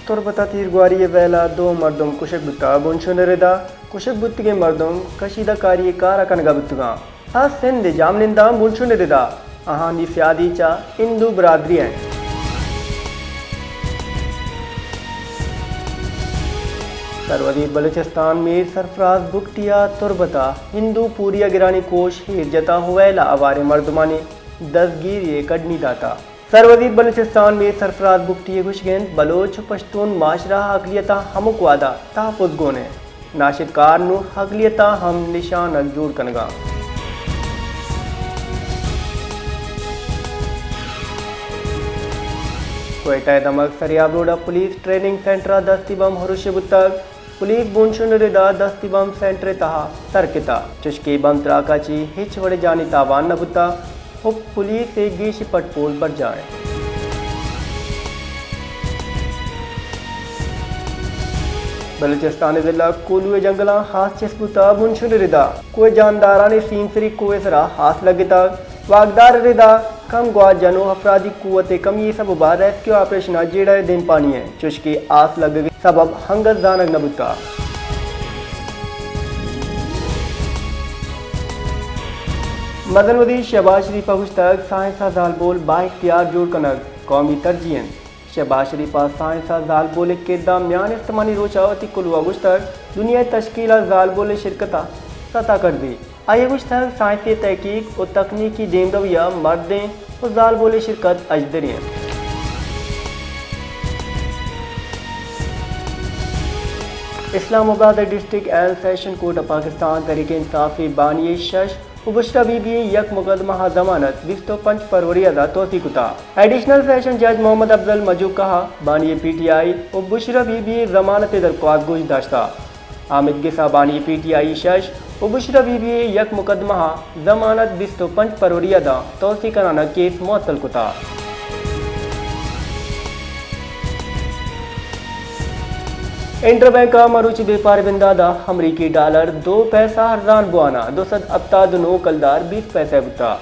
تربت ءَ تیرگواری ءِ ویل ءَ دو مردم کشگ بوتگ۔ بنشون ءِ ردا کشگ بوتگیں مردم کشیدہ کاری ءِ کار ءَ کنگ ءَ بوتگاں۔ ھا سندھ ءِ جاھمننداں بنشون ءِ ردا آھانی سیادی چہ ھندو برادری ءَ اِنت۔ سروزیر بلوچستان میر سرفراز بگٹی ءَ تربت ءَ ھندو پوریاگرانی کوش ایر جتہ ءُ ویل ءَ ھواریں مردمانی دزگیری ءِ کڈنی داتہ۔ سروزیر بلوچستان میر سرفراز بگٹی ءِ گوشگ اِنت، بلوچ ءُ پشتون معاشرہ ءِ اقلیتاں ھمک وھد ءَ تحفظ گون اِنت۔ ناشرکار نوں اقلیتاں ھم نشانگ جوڑ کنگ ءَ اَنت۔ کوئٹہ ءِ دمگ سریاب روڈ ءَ پولیس ٹریننگ سینٹر ءَ دستی بمب ھروشی بوتگ۔ پولیس بنشون ءِ ردا دستی بمب سینٹر ءِ تہا سر کتہ، چوشکہ بمب تراک ءَ چہ ھچ وڑیں جانی تاوان نہ بوتہ ءُ پولیس ءِ گیشیں پٹ پول برجاہ اِنت۔ بلوچستان ءِ ضلع کوھلو ءِ جنگلاں آس چست بوتہ، بنشون ءِ ردا کوہ جاندارانی سیمسری کوہ ءِ سرا آس لگتگ۔ واکدار ءِ ردا کم گوات جنوک افرادی قوت ءِ کمی ءِ سبب ءَ ریسکیو آپریشن ءَ جیڑہ ءِ دیمپانی اِنت، چوشکہ آس لگگ ءِ سبب انگت زانگ نہ بوتہ۔ مزن وزیر شہباز شریف ءَ گوشتگ، سائنس ءَ زالبول بااختیار جوڑ کنگ قومی ترجیح اِنت۔ شہباز شریف ءَ سائنس ءَ زالبول ءِ کرد ءِ میان استمانی روچ ءَ وتی کلوہ ءَ گوشتگ، دنیا ءِ تشکیل ءَ زالبول ءِ شرکت ءَ ستا کرزی۔ آئی ءَ گوشتگ، سائنسی تحقیق ءُ تکنیکی دیمروی ءَ مردین ءُ زالبول ءِ شرکت اژدری اِنت۔ اسلام آباد ءِ ڈسٹرکٹ اینڈ سیشن کورٹ ءَ پاکستان تحریک انصاف ءِ بانی ءِ شش ءُ بشرا بی بی ءِ یک مقدمہ ءِ ضمانت بیست ءُ پنچ فروری ءَ داں توسیع کتہ۔ ایڈیشنل سیشن جج محمد افضل مجوکہ ءَ بانی ءِ پی ٹی آئی ءُ بشرا بی بی ءِ ضمانت ءِ درخواست گوش داشتہ۔ حامد گس ءَ بانی ءِ پی ٹی آئی ءِ شش ءُ بشرا بی بی ءِ یک مقدمہ ءِ ضمانت بیست ءُ پنچ فروری ءَ داں توسیع کنان ءَ کیس معطل کتہ۔ انٹر بینک ءَ مروچی بیپار ءِ بندات ءَ امریکی ڈالر دو پیسہ ارزان بوان ءَ دو سد ہپتاد ءُ نو کلدار بیست پیسہ بوتہ۔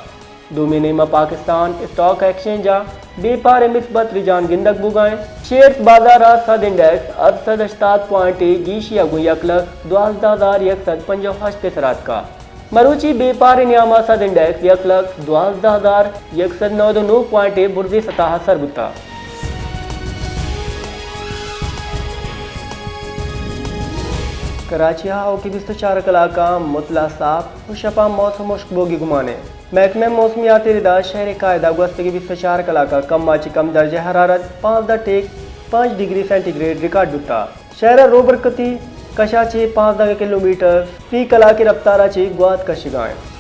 دومی نیمگ ءَ پاکستان اسٹاک ایکسچینج ءَ بیپار ءِ مثبت رجحان گندگ بوگ ءَ اِنت۔ شیئرز بازار ءَ سد انڈیکس ہپت سد ہشتاد پوائنٹ ءِ گیشی ءَ گوں یک لکھ دوازدہ ہزار یک سد پنجاہ ءُ ہشت ءِ سرا اتکہ۔ مروچی بیپار ءِ نیام ءَ سد انڈیکس یک لکھ دوازدہ ہزار یک سد نود ءُ نو پوائنٹ ءِ برزی سطح ءَ سر بوتہ۔ کراچی ءَ آؤکیں بیست ءُ چار کلاکاں مطلع صاف ءُ شپاں موسم ہشک بوگی گمان اِنت۔ محکمہ موسمیات ءِ ردا شہر ءِ قاعدہ گوستگیں بیست ءُ چار کلاکاں کم ءَ چہ کم درجہ حرارت پانزدہ ٹیک پنچ ڈگری سینٹی گریڈ ریکارڈ بوتہ۔ شہر ءِ روبرکتی کش ءَ چہ پانزدہ کلومیٹر فی کلاک ءِ رفتار ءَ چہ گوات کشگ ءَ اِنت۔